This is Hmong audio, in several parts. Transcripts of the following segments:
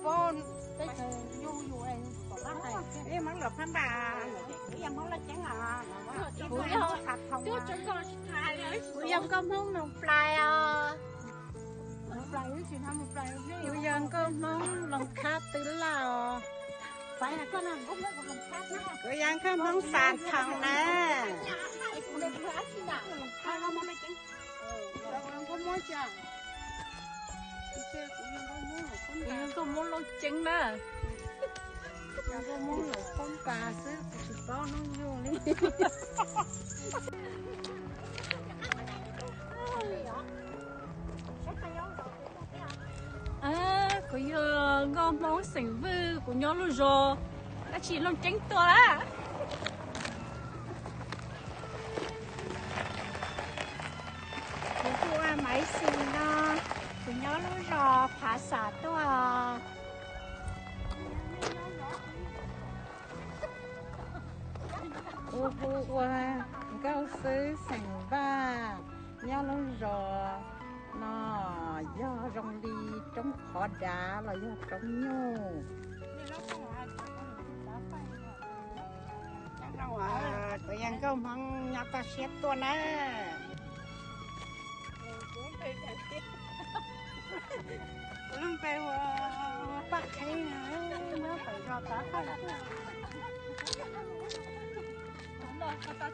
Kuv yog, kuv yog nkauj Hmoob Loos Plais os. Kuv yog nkauj Hmoob Loos Khab Twb Laj os. Kuv yog nkauj Hmoob Xam Thoos na. Kuv yog nkauj Hmoob Loos Ceeb na. Nkauj Hmoob Loos Poob Pas xwb, kuv tsis paub hnub nyoog li. Kuv yog nkauj Hmoob xeem Vwj, kuv nyob lub zos dab tsi Looj Ceeb tuaj lawm. Kuv hu ua Maiv Xis no, kuv nyob lub zos Phav Xam tuaj. Kuv hu ua Nkauj Xwb xeem Vaj, nyob lub zos no yog zoo li roob qhov dav los yog roob nyuj. Kuv yog nkauj Hmoob nyob toj siab tuaj na. Kuv lub npe hu ua Paj Kheeb, nyob pem zos Tav Qhaij.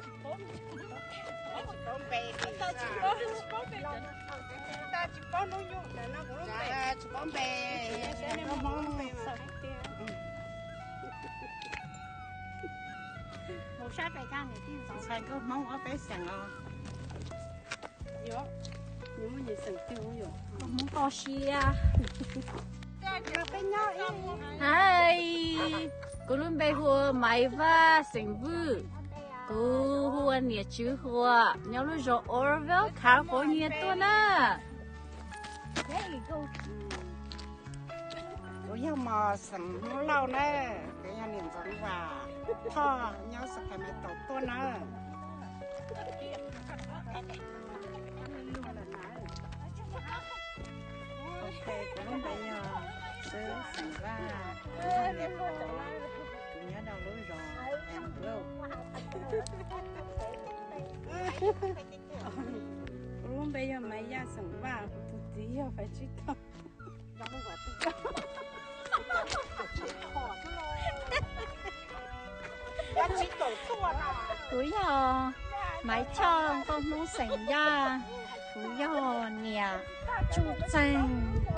Tsis paub npe, nkauj Hmoob. Ntxhais nkauj Hmoob ob peb xeem os. Nkauj Hmoob toj siab. Hais, kuv lub npe hu ua Maiv Vaj xeem Vwj. Kuv hu ua niam Tswv Huas, nyob lub zos Oroville, California tuaj na. Kuv yog Mos xeem Hmoob Lauj na, kuv yog niam Ntxoov Vam Thoj nyob Sacramento tuaj na. Ok, kuv lub npe yog Xwb xeem Vaj, kuv nyob rau lub zos Ambro. Kuv lub npe yog Maiv Yaj xeem Vaj, kuv tus txiv yog Faiv Tsib Tog. Kuv yog Maiv Choj, nkauj Hmoob xeem Yaj. Kuv yog niam Tsuj Txeeg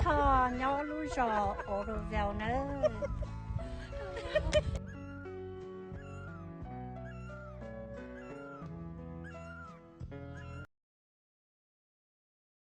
Thoj, nyob lub zos Oroville nawb.